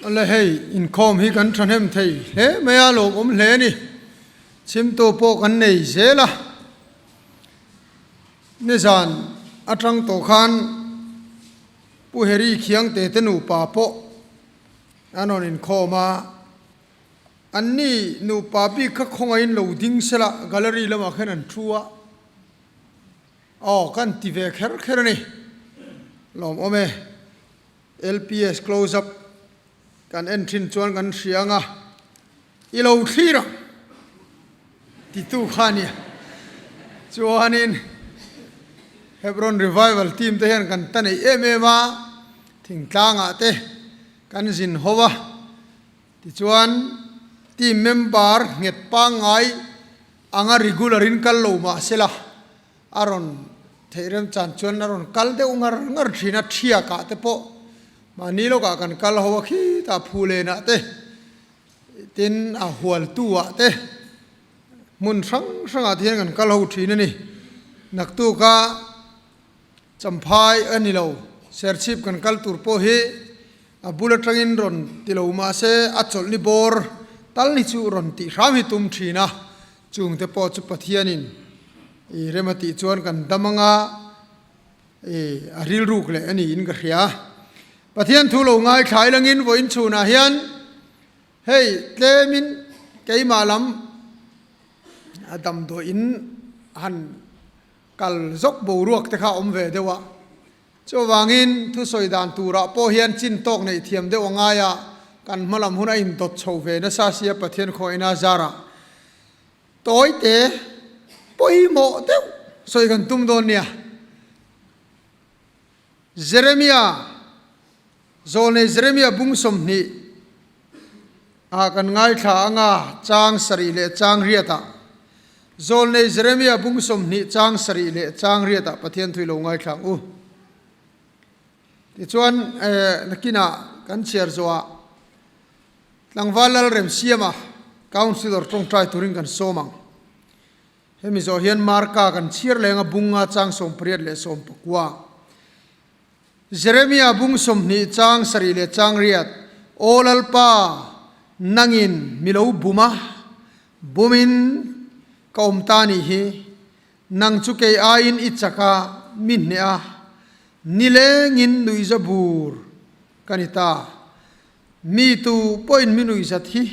Awle hei inkhawm hi kan thahnem thei hle mai a, lawmawm hle a ni. Chhimtu pawh kan nei zel a. Nizan atang tawh khan Pu Heri Khiangte te nupa pawh an rawn inkhawm a. Anni nupa bik kha khawngaihin lo ding sela gallery lamah khan an thu a. Aw kan ti ve kher kher a ni. Lawmawm e. LPS close up kan en thin chuan kan hria anga i lo thlir ang titu kha nia. Chuanin Hebron Revival team te hian kan ta neih em em a, thingtlangah te kan zin ho a. Tichuan team member nghet pangngai anga regular in kal lo mah sela a rawn theih rem chan chuan a rawn kal deuh ngar ngar thin a, thiakah te pawh mahni lawkah kan kal ho a khitah phulenah te tin a hualtu ah te hmun hrang hrangah te hian kan kal ho thin a ni. Naktuka Champhai a ni lo, Serchhip kan kal tur pawh hi a bul atangin rawn ti lo mahse a chawlh ni bawr tal hi chu rawn tih hram hi tum thin a, chungte pawh chu Pathianin i rem a tih chuan kan dam anga i a rilruk leh a niin ka hria. Pathian thu lo ngaithlai langin vawiin chhunah hian hei tlemin keimah lam a damdawiin han Kal zawk boruak te kha awm ve deuh a, chuvangin thusawi dan turah pawh hian chin tawk neih thiam deuh a ngai a, kan hma lam hun a indawt chho ve nasa sia Pathian khawiina zarah tawi te pawimawh deuh sawi kan tum dawn nia. Jeremia, Zawlnei Jeremia bung 20 ah kan ngaithla anga chang sarih leh chang riatah Zawlnei Jeremia bung 20 chang sarih leh chang riatah Pathian thui lo ngaithla ang u. Tichuan nakinah kan chhiar zawhah Tlangval Lalremsiama Councillor tawngtai turin kan sawm ang. Hemi zawh hian Marka kan chhiar leng a bunga chang 18 leh 19. Jeremia bung 20 chang sarih leh chang riat, Aw Lalpa, nangin mi lo bum a, bumin ka awm ta nih hi, nang chu kei aiin i chak a, mi hneh a, nilengin nuihza bur ka ni ta. Mi tu pawhin mi nuihzat hi.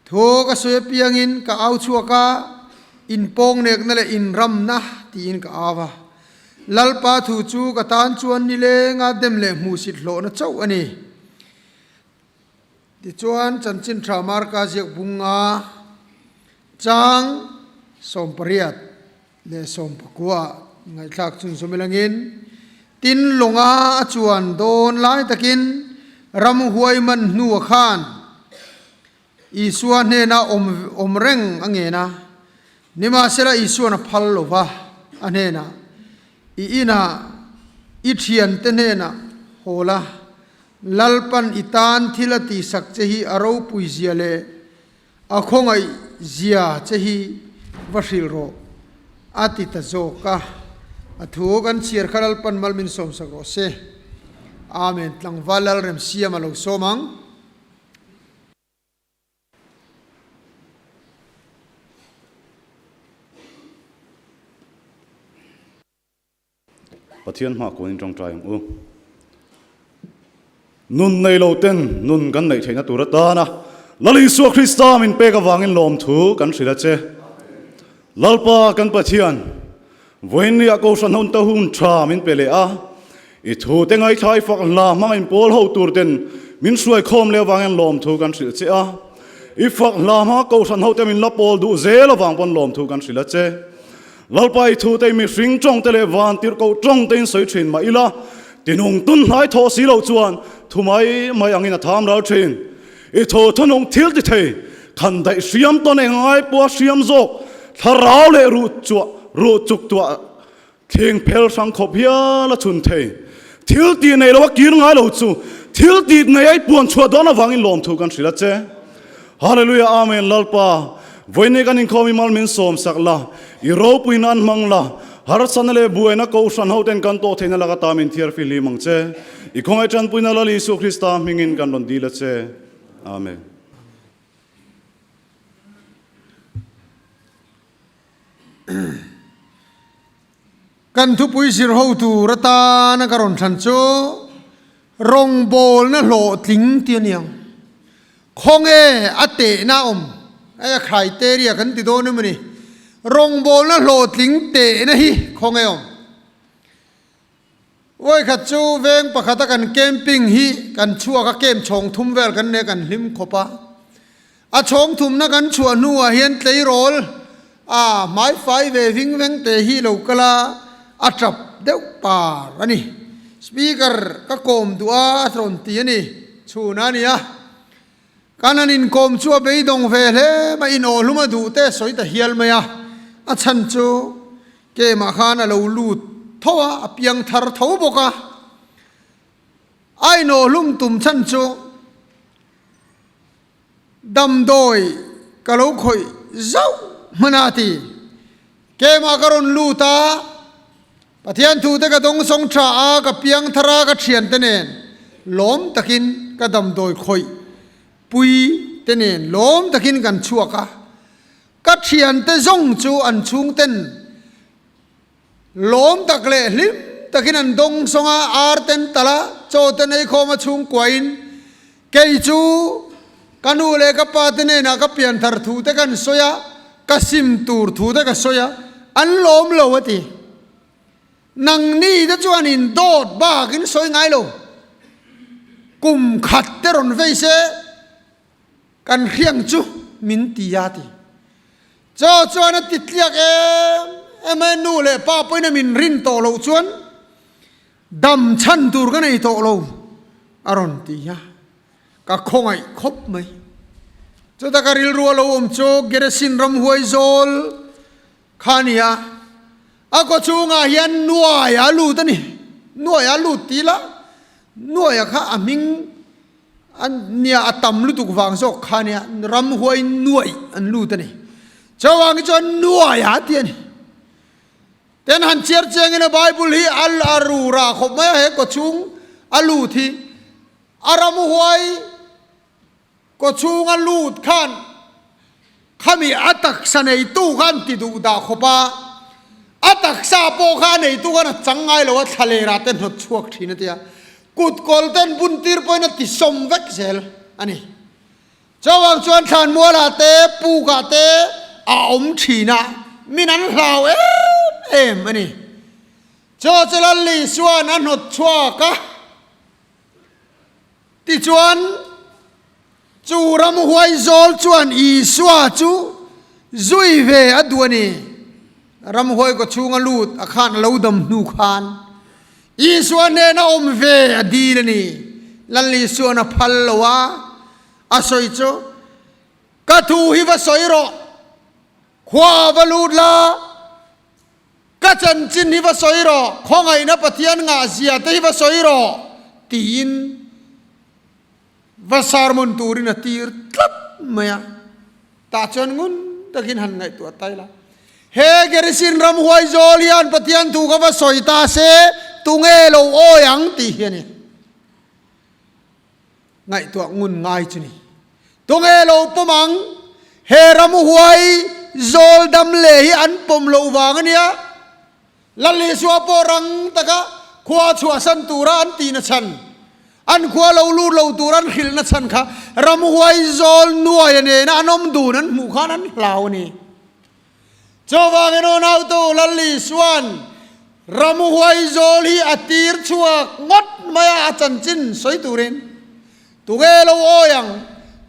Thaw ka sawi apiangin ka au chhuak a, inpawngnekna leh inramna tiin ka au a. Lalpa thu chu ka tan chuan nilenga dem leh hmuhsit hlawhna chauh a ni. Tichuan, Chanchin Tha Marka ziak bunga chang 18 leh 19 ah ngaihthlak chun zawm ilangin, Tin lawnga a chuan dawn lai takin ramhuai man hnua khan Isua hnena awm awm reng a ngen a, nimahsela Isuan a phal lo va, a hnenah, I inah i thiante hnenah haw la, Lalpan i tan thil a tihsak che hi a ropui zia leh a khawngaih zia che hi va hrilh rawh, a ti ta zawk a. A thu kan chhiar kha Lalpan mal min sawmsak rawh se. Amen. Tlangval Lalremsiam a lo sawm ang. Pathian hma kunin tawngtai ang u. Nun nei lo ten nun kan neih theihna tur atana Lal Isua Krista min pek avangin lawmthu kan hrilh a che. Lalpa kan Pathian, vawiinniah Kohhran hun ta hun tha min pe leh a, i thu te ngaithlai fak hla hmang in pawl ho tur ten min hruai khawm leh avangin lawmthu kan hrilh che a. I fak hla hmanga Kohhran ho te min la pawl duh zel avang pawn lawmthu kan hrilh a che. Lalpa i thu te mihring tawng te leh van tirhkoh tawng te in sawi thin mah ila, tinung tun hnai thawh si lo chuan thu mai mai angin a tham ral thin. I thaw thunung thil ti thei, khan daih hriam tawn eng ngai pawha hriam zawk, thlarau leh ruh chuah ruh chuk tuah thleng phel hrang khawp hial a chhun thei. Thil tih nei lo a kir ngai lo chu thil tih nei a i puan chhuah dawn avangin lawmthu kan hrilh a che. Hallelujah Amen Lalpa, vawiin kan inkhawm i mal min sawm sak la, i ropui nan hmang la. Harsatna leh buaina Kohhran hoten kan tawh theihna laka ta min thiar fihlim ang che. I khawngaih tanpuina Lal Isua Krista hmingin kan rawn dil a che. Amen. Kan thupui zir ho tur atana ka rawn thlan chu rawngbawlna hlawhtling ti a niang. Khawnge a tehna awm? Hei a criteria kan ti dawn em a ni. Rawngbawlna hlawhtling tehna hi khawnge awm? Vawikhat chu veng pakhata kan camping hi kan chhuak a, camp chhawng thum vel kan nei a, kan hlim khawp a. A chhawng thumna kan chhuah hnuah hian tleirawl a hmaifai ve ving veng te hi lo kal a, a tap deuh par a ni. Speaker ka kawm duh a, a rawn ti a ni. Chhun a ni a. Kan han inkawm chu a beidawng ve hle mai, inawhlum a duh te sawi ta hial mai a. A chhan chu Keimah khan a lo lut tho a, a piang thar tho bawk a. A inawhlum tum chhan chu damdawi ka lo khawih zauh hman a ti. Keimah ka rawn lut a, Pathian thu te ka dawngsawng tha a, ka piang thar a, ka thiante nen lawm takin ka damdawi khawih pui te nen lawm takin kan chhuak a. Ka thiante zawng chu an chhungten lawm tak leh hlim takin an dawng sawng a, ar ten talh a, chaw ten ei khawm a chhungkuain kei chu ka nu leh ka pa te hnenah ka pianthar thu te kan sawi a, ka sim tur thu te ka sawi a, an lawm lo a ti. Nangni te chuan in dawt bakin sawi ngai lo, kum khat te rawn vei se. Kan hriang chu min ti a ti. Chaw chuan a ti tliak em em a, nu leh pa pawhin a min rin tawh loh chuan dam chhan tur ka nei tawh lo a rawn ti a, ka khawngaih khawp mai. Chuta ka rilru a lo awm chu Geresin ramhuai zawl kha a ni a, a kaw chhungah hian nuai a lut a ni, nuai a lut ti la, nuaia kha a hming An nia a tam lutuk vang zawk kha nia ramhuai nuaih an lut a ni. Chuvangin chuan nuai a ti a ni. Ten han chiar chiangin a Bible hi a a ru rah khawp mai a he kawchhung a lut hi a ramhuai kawchhung a lut khan Khami a taksa neitu kha an ti duh dah khawp a, a taksa pawh kha a neitu khan a chang ngai lo a, thlalera te hnawt chhuak thin a ti a, kut kawl te an bun tir pawhin a ti sawm vek zel a ni. Chuvang chuan thlanmualah te, pukah te a awm thin a, min an hlau em em a ni. Chaw chu Lalli chuan a hnawt chhuak a, tichuan, Chu ramhuai zawl chuan Isua chu zui ve a duh a ni. Ramhuai kaw chhunga lut a khan a lo dam hnu khan Isua hnena awm ve a dil a ni. Lal Isua'n a phal lo a, a sawi chu, Ka thu hi va sawi rawh, khua va lut la, ka chanchin hi va sawi rawh, khawngaihna Pathian ngahzia te hi va sawi rawh, tiin Va sermon turin a tir tlat mai a, tah chuan ngun takin han ngaihtuah ta ila. He Gerizim ramhuai zawl hian Pathian thu kha va sawi ta se, tunge lo awi ang tih hi a ni. Ngaihtuah ngun ngai chu ni. Tunge lo pawm ang? He ramhuai zawl dam leh hi an pawm loh vang a nia. Lal Isua pawh rang taka khua chhuahsan tura an tihna chhan, an khua lo lut lo tura an hrilhna chhan kha ramhuai zawl nuaia nena an awm dun an hmuh khan an hlau a ni. Chuvangin unautu Lal Isua'n ramhuai zawl hi a tir chhuak ngawt mai a, a chanchin sawi turin tunge lo awi ang?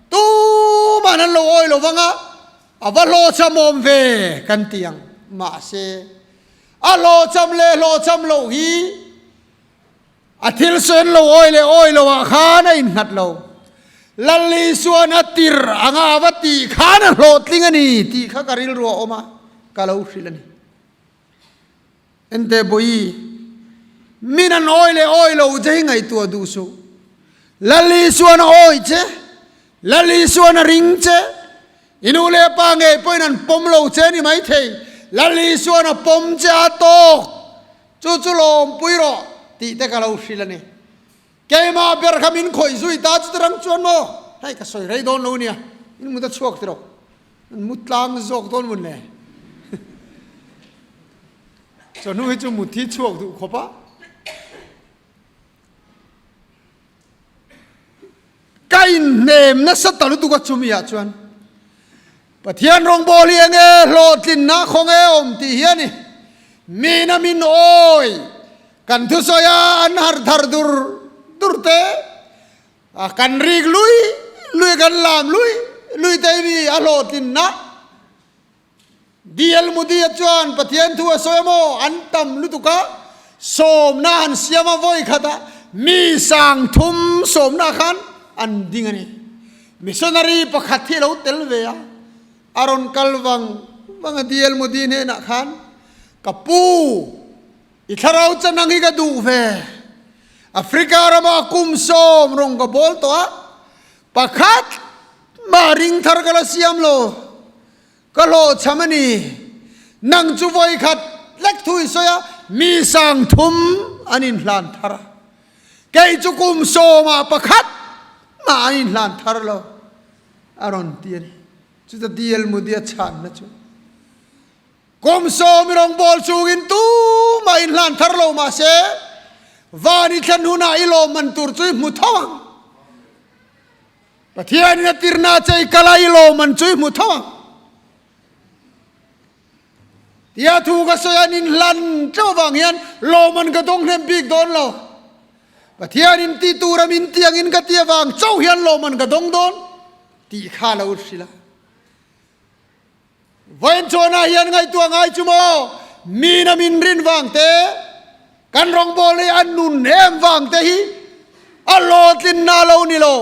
Tuman an lo awi lo vang a, A va hlawhcham awm ve kan ti ang. Mahse, a hlawhcham leh hlawhcham loh hi a thil sawn lo awi leh awi lo ah khan a innghat lo. Lal Isua'n a tir anga a va tih khan a hlawhtling a ni tih kha ka rilru a awm a, ka lo hrilh a ni. Ente Bawi, min an awi leh awi lo che hi ngaihtuah duh suh. Lal Isua'n a awi che, Lal Isua'n a ring che, i nu leh pa ngei pawhin an pawm lo che ni maithei. Lal Isuan a pawm che a tawk, chu chu lawmpui rawh tih te ka lo hrilh a ni. Keimah ber kha min khawih zui ta chu tirang chuan maw? Hei ka sawi rei dawn lo nia, in mut a chhuak tirok, an mu tlang zawk dawn mun le. Chawhnu hi chu mut hi chhuak duh khawp a. Ka inhnem nasa ta lutuk a chumi ah chuan Pathian rawngbawl hi enge hlawhtlinna khawnge awm tih hi a ni. Min a min awi kan thusawi a an harh thar dur dur te a kan rik lui lui kan lam lui lui te hi mi a hlawhtlinna DL Modi-a chuan Pathian thu a sawi a maw? An tam lutuk a, sawmna han siam a vawi khat a, mi sang thum sawmna khan an ding a ni. Missionary pakhat hi a lo tel ve a, a rawn kal vang vang a DL Modi hnenah khan, Ka pu, i thlarau chanang hi ka duh ve. Africa rama kum sawm rawng ka bawl tawh a, pakhat mah ring thar ka la siam lo. Ka hlawhchham a ni. Nang chu vawi khat lek thu i sawi a, mi sang thum an inhlan thar a. Kei chu kum sawmah pakhat mah an inhlan thar lo, a rawn ti a ni. Chuta DL Modi a chhanna chu, Kum sawm i rawngbâwl chungin tumah inhlan thar lo mah se, van i thlen hunah i lawmman tur chu i hmu tho ang. Pathianin a tirna che i kal a, i lawm an chu i hmu tho ang. Tia thu ka sawi an inhlan teuh avang hian lawm an ka dawng hnem bik dawn lo. Pathianin ti tura min ti angin ka ti avang chauh hian lawm an ka dawng dawn tih kha lo hrilh a. Vawiin chhuanah hian ngaihtuah ngai chu maw? Mina min rin vang te, kan rawngbâwl hi a nun em vang te hi a hlawhtlinna a lo ni lo.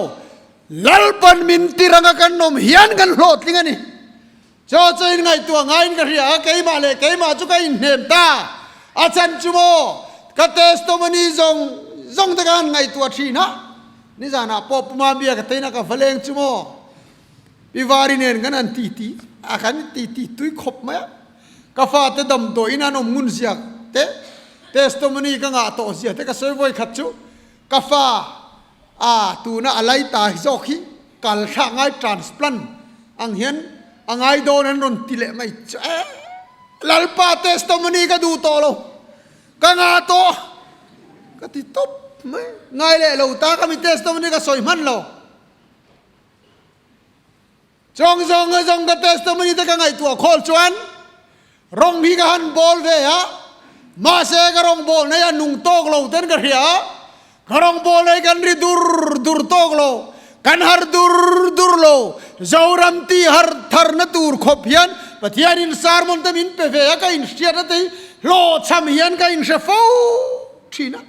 Lalpan min tir anga kan awm hian kan hlawhtling a ni. Chaw chu in ngaihtuah ngaiin ka hria a, keimah leh keimah chu ka inhnem ta. A chan chu maw? Ka testimony zawng zawng te ka han ngaihtuah thin a, nizanah pawh Puma bia ka tein a ka va leng chu maw? Pi Vari nen kan han ti ti a, kan ti ti tui khawp mai a. Ka fate damdawiin an awm ngun zia te, testimony ka ngah tawh zia te ka sawi vawi khat chu ka fa a tuna a lai ta zawk hi kal thlak ngai transplant ang hian a ngai dawn an rawn ti leh mai chu e Lalpa testimony ka duh tawh lo ka ngah tawh ka ti tawp mai ngai leh lo ta ka mi testimony ka sawi hman lo. Chawng zawng a zawng ka testimony te ka ngaihtuah khawl chuan rawng hi ka han bawl ve a, mahse ka rawng bawl nei a nung tawk lo ten ka hria a, ka rawng bawl nei kan ri dur dur tawk lo, kan har dur dur lo, Zoram ti har thar na tur khawp hian Pathian in sermon te min pe ve a, ka inhriatna te hi hlawhchham hian ka inhre fo thin a.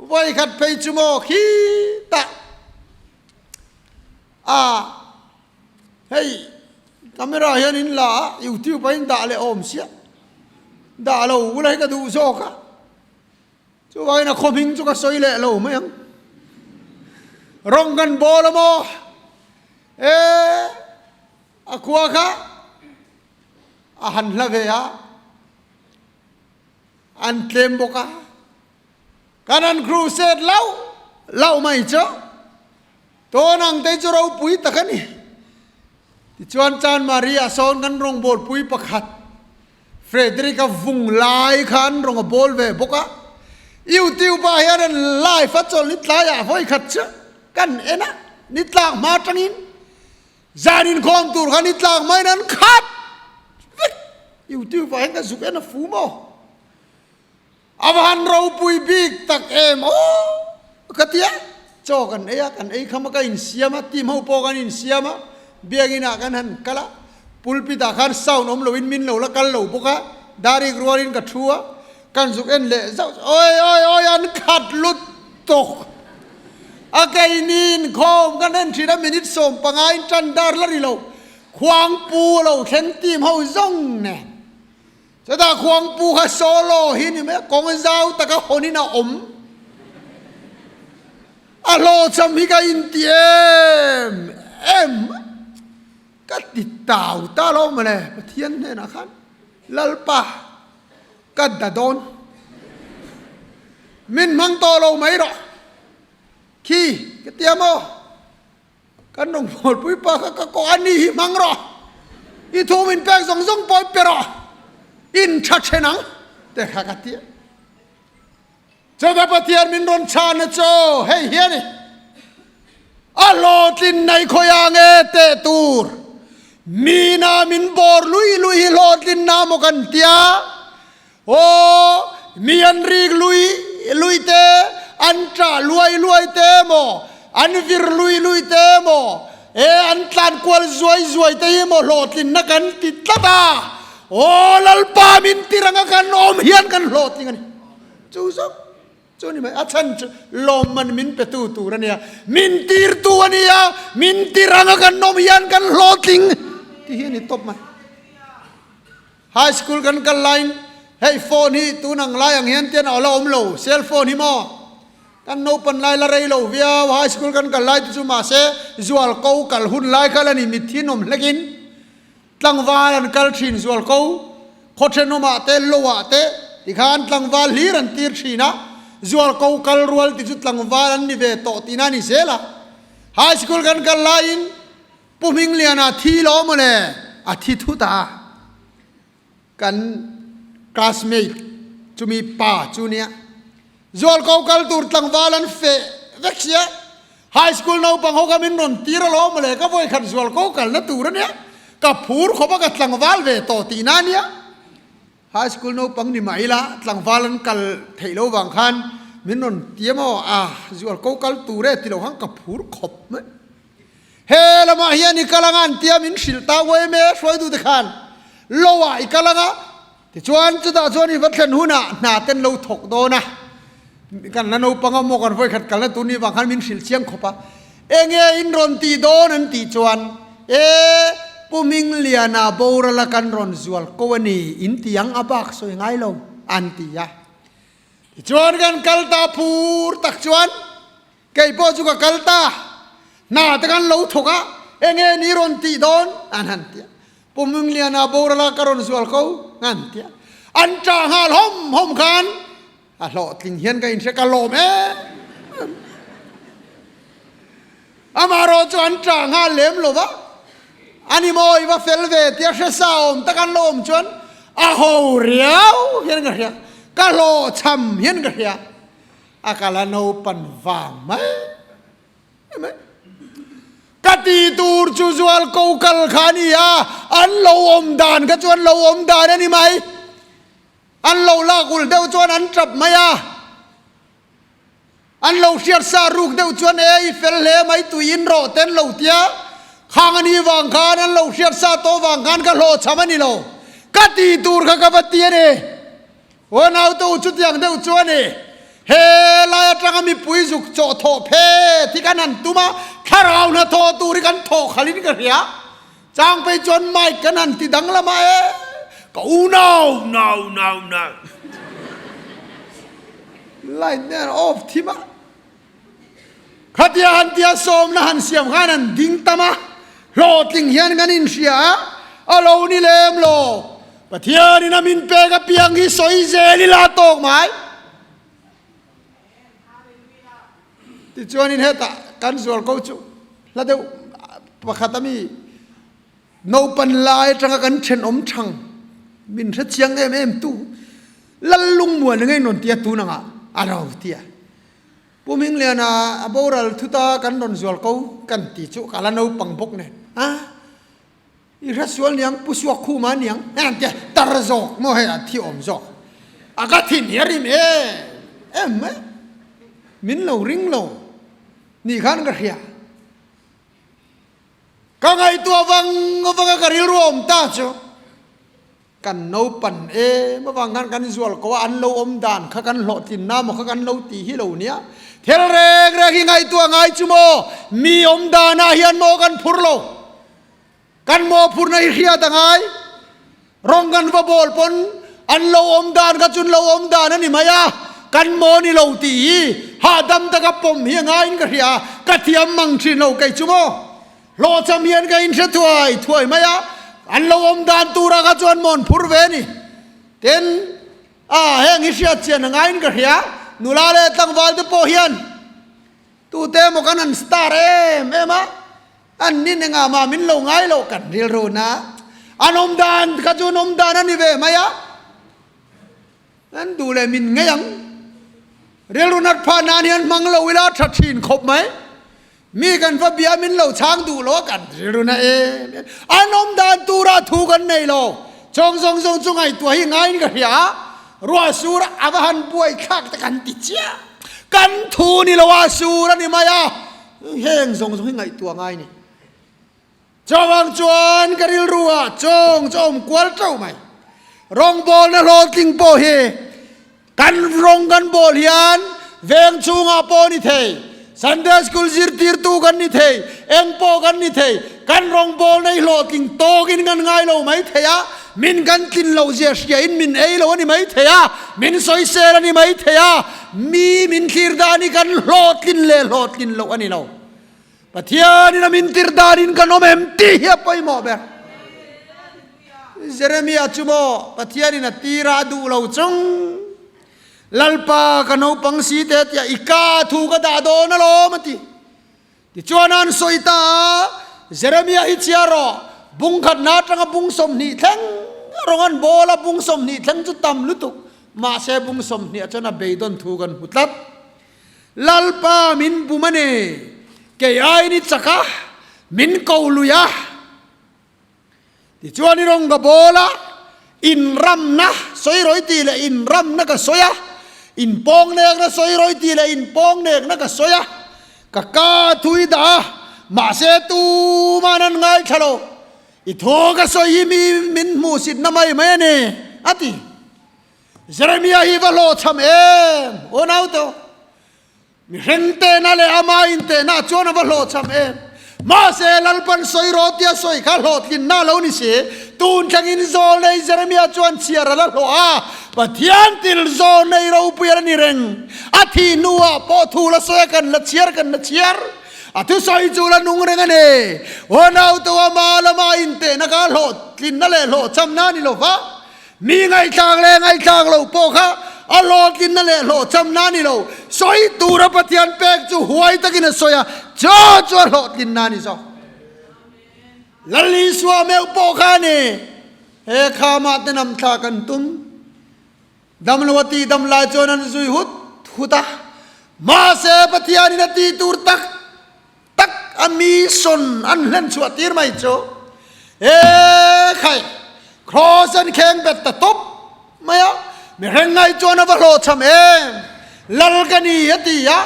Vawikhat phei chu maw khitah a hei camera hian in la a youtube a in dah leh awm sia dah lo ula hi ka duh zawk a chuvangin a khaw hming chu ka sawi leh lo mai ang rawng kan bawl a maw e a khua kha a han hla ve a an tlem bawk a kan an crusade lauh lauh mai chu tawn ang te chu ropui tak a ni tichuan chan maria sawn kan rawngbawl pui pakhat Frederick a vung lai kha an rawng a bawl ve bawk a youtube ah hian an live a chawl ni tlaiah vawi khat chu kan en a ni tlak hma atangin Zan inkhawm tur khan i tlak maiin an khat vek. YouTube ah hian ka zuk en a fu maw? A va han ropui bik tak em aw ka ti a. Chaw kan ei a, kan ei kham a, ka insiam a, team ho pawh kan insiam a, biakinn ah kan han kal a, pulpit ah khan sound awm loin min lo la kal lo bawk a, darik rualin ka thu a, kan zuk en leh zauh zauh, oi oi oi an khat lutuk. A keini inkhawm kan en thin a minute 15 in tan dar la ri lo Khuangpu a lo thleng team ho zawng nen chutah Khuangpu kha solo hi ni mai a kawng zau taka hawn in a awm a hlawhchham hi ka inti em em ka ti tau ta lo mawle Pathian hnenah khan. Lalpa ka da dawn. Min hmang tawh lo mai rawh. Khi ka tia maw? Kan rawngbawlpui pa kha ka kawh a ni hi hmang rawh. I thu min pek zawng zawng pawh i pe rawh. In tha then ang te kha ka tia. Chutah Pathian min rawn chhan a chaw hei hi a ni. A hlawhtlin nei khawiah nge teh tur? Mina min bawr lui lui hi hlawhtlin na maw kan tia? Aw, mi an rik lui lui te, an ṭah luai luai te maw, an vir lui lui te maw, e an tlan kual zuai zuai te hi maw hlawhtlinna kan ti tlat a. Aw Lalpa min tir anga kan awm hian kan hlawhtling a ni. Chu zawk chu ni mai. A chhan chu lawmman min petu tur a nia, min tirtu a nia, min tir anga kan awm hian kan hlawhtling ti hi a ni tawp mai. High school kan kal laiin hei phone hi tun ang lai ang hian tian a la awm lo, cell phone hi maw? Kan naupan lai la rei lo viau, high school kan kal lai te chu mahse zual ko kal hun lai kha la ni, mitthi nawm hlekin tlangval an kal thin zual ko, khaw thenawmah te loah te tikhan tlangval hlir an tir thin a, zual ko kal rual ti chu tlangval an ni ve tawh tihna a ni zel a. High school kan kal laiin Pu Hmingliana thi lo mawle a thi thut a, kan classmate chumi pa chu nia Zualko kal tur tlangval an feh vek sia, high school naupang ho kha min rawn tir alawm mawle ka vawikhat Zualko kalna tur ania, ka phur khawp a ka tlangval ve tawh tihna ania. High school naupang ni mah ila tlangval an kal theih lo vang khan min rawn ti emaw a Zualko kal tur e ti lo khan ka phur khawp mai. He lamah hian i kal anga an tia min hrilh ta uai em e hruaitu te khan lo ah i kal anga tichuan chutah chuan i va thlen hunah hna ten lo thawk dawn a kan la naupang a maw kan vawikhat kalna tur ni vang khan min hrilh chiang khawp a enge in rawn tih dawn an tih chuan e Pu Mingliana boral a kan rawn zual ko a ni in ti ang a bak sawi ngai lo an ti a tichuan kan kal ta phur tak chuan Kei pawh chu ka kal ta, hna te kan lo thawk a, enge ni rawn tih dawn? an han ti a. Pu Mungliana boral a ka rawn zual ko, an ti a. An ṭah nghal hawm hawm khan a hlawhtling hian ka inhre ka lawm em em. Amaherawh chu an ṭah nghal lem lo va, ani maw i va fel ve tia hre sa awm tak an lo awm chuan a ho riau hian ka hria, ka hlawhchham hian ka hria. A kal a naupan vang mai mai. Ka ti tur chu zual ko kal kha a ni a, an lo awm dan kha chu an lo awm dan a ni mai. An lo lak ulh deuh chuan an tap mai a, an lo hriat sa ruk deuh chuan e i fel hle mai tui in rawh te an lo tia, khang a ni vang khan an lo hriat sa tawh vang khan ka hlawhchham a ni lo. Ka ti tur kha ka va ti a ni. Aw naute u chutiang deuh chu a ni. He lai atanga mipui zuk chawh thawh phe thi kan han tum a, thlarau hna thawh tur hi kan thawh khalhin ka hria. Chang phei chuan mic kan han ti danglam a e, ka u nau nau nau nau. Light nen off thim a. Khatia han tia sawmna han siam khan an ding tam a, hlawhtling hian kan inhria a, a lo ni lem lo. Pathianin a min pek apiang hi sawi zel ila tawk mai. Tichuanin hetah kan zual ko chu hla deuh pakhat ami naupan lai atanga kan thenawm thang min hre chiang em em tu Lal lungmuan ngei nawn tia tun angah a lo tia. Pu Hmingliana a boral thuta kan rawn zual ko kan ti chu ka la naupang bawk nen a i hre sual niang Pu Suak Khuma niang hei an tia tar zawk maw hei a thi awm zawk a ka thin hi a rim em em mai min lo ring lo nih khan ka hria ka ngaihtuah vang vang a ka rilru awm ta chu. Kan naupan em avang khan kan zual ko a, an lo awm dan kha kan hlawhtlinna maw kha kan lo ti hi lo nia. Thil reng reng hi ngaihtuah ngai chu maw mi awm danah hian maw kan phur lo. Kan mawhphurna hi hriat a ngai. Rawng kan va bawl pawn an lo awm dan kha chun lo awm dan a ni mai a, kan maw ni lo tih hi hahdam taka pawm hi a ngaiin ka hria a, ka thiam mang thin lo kei chu maw. Hlawhcham hian ka inhre thuai thuai mai a, An lo awm dan tura kha chuan mawn phur ve a ni. Tin, a heng hi hriat chian a ngaiin ka hria. Nula leh tlangval te pawh hian tute emaw kan han star em em a, an nin engah mah min lo ngai loh kan rilru na. An awm dan kha chu an awm dan a ni ve mai a. An duh leh min ngei ang. Rilru nat phah nan hian hmang lo ila tha thin khawp mai. Mi kan va bia min lo chhang duh lo a kan rilru na em em. An awm dan tura thu kan nei lo. Chawng zawng zawng chu ngaihtuah hi ngaiin ka hria a. Ruah sur a va han buai thlak te kan ti chiah. Kan thu ni lo a sur a ni mai a. Heng zawng zawng hi ngaihtuah ngai ni. Chawang chuan ka rilru ah chawng chu a awm kual teuh mai. Rawngbawlna hlawhtling pawh hi kan rawng kan bawl hian veng chhungah pawh a ni thei, Sunday School zirtirtu kan ni thei, eng pawh kan ni thei, kan rawngbawlna hi hlawhtling tawkin kan ngai lo mai thei a, min kan tlin loh zia hriain min ei lo a ni mai thei a, min sawisel a ni mai thei a, mi min thlir dan hi kan hlawhtlin leh hlawhtlin loh a ni lo. Pathianin a min tir danin kan awm em tih hi a pawimawh ber. Jeremia chu maw Pathianin a tira a duh lo chung Lalpa ka naupang si te tia i ka thu ka dah dawn alawm a ti. Tichuan an sawi ta a, Jeremia hi chhiar rawh, bung khatna atanga bung 20 thleng rawng an bawl a, bung 20 thleng chu tam lutuk, mahse bung 20 ah chuan a beidawn thu kan hmu tlat. Lalpa min bum a ni, kei aiin i chak a, min ko lui a. Tichuan i rawng ka bawl a, inramna sawi rawi tih leh inramna ka sawi a, inpawngnekna sawi rawi tih leh inpawngnekna ka sawi a, ka ka thu i dah a, mahse tuman an ngaithla lo, i thu ka sawi hi mi min hmuhsitna mai mai a ni, a ti. Jeremia hi va hlawhchham em? Aw naute aw. Mihring tehna leh ama intehna chuan a va hlawhchham em? Mahse Lalpan sawi rawh tia sawi kha hlawhtlinna a lo ni si. Tun thlengin zawl nei Jeremia chuan chhiar a la hlawh a, Pathian til zawl nei ropui a la ni reng. A thih hnuah pawh thu la sawi a kan la chhiar kan la chhiar. A thusawi chu la nung reng a ni. Aw naute aw ama lama intehna kha hlawhtlinna leh hlawhchhamna a ni lo va. Mi ngaihthlak leh ngaihthlak lo pawh kha a hlawhtlinna leh hlawhchhamna a ni lo. Sawi tura Pathian pek chu huai takin a sawi a, chu chu a hlawhtlinna a ni zawk. Lal Isua meuh pawh kha a ni. He khamah te nam thla kan tum. Damlo a tih dam lai chuan an zui hut hut a. Mahse Pathianin a tih tur tak tak a mi sawn an hlen chhuah tir mai chu he khai cross an kheng bet ta tawp mai a, mihring ngai chuan a va hlawhchham em, lal ka ni a ti a,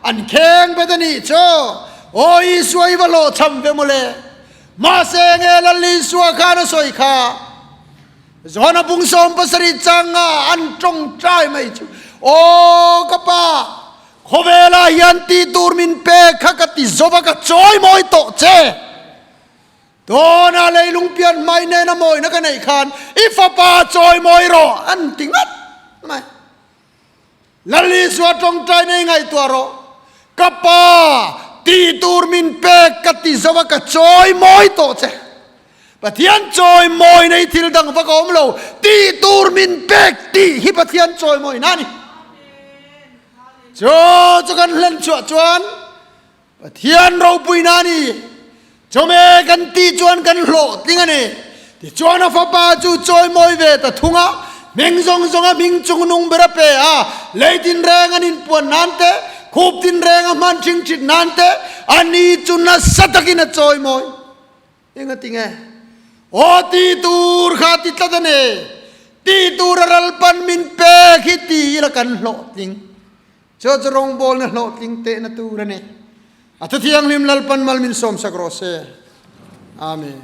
an kheng bet a nih chu, aw Isua i va hlawhchham ve mawle, mahse enge lal Isua khan a sawi kha, Johana bung 17 changa an tawngtai mai chu, aw ka pa, Khawvelah hian tih tur min pek kha ka ti zova ka chawi mawi tawh che. Tawna leilung pian hmai nena mawina ka neih khan i fapa chawi mawi rawh an ti ngat mai. Lal Isua tawngtai nei ngaihtuah rawh. Ka pa tih tur min pek ka ti zova ka chawi mawi tawh che. Pathian chawi mawi nei thil dang vak a awm lo. Tih tur min pek tih hi Pathian chawi mawina a ni. Chu chu kan hlen chhuah chuan Pathian ropuina a ni. Chawhmeh kan tih chuan kan hlawhtling a ni. Tichuan a fapa chu chawimawi ve ta thung a, hming zawng zawnga hming chungnung ber a pe a, lei tinreng an inpuan nan te, khup tinreng a hman ṭhingṭhit nan te, a ni chu nasa takin a chawimawi. Engatinge? Aw ti tur kha ti tlat a ni. Ti tur a ral pan min pek hi ti ila kan hlawhtling. Chu chu rawngbawlna hlawhtling tehna tur a ni. A thuthianghlim Lalpan mal min sawmsak rawh se. Amen.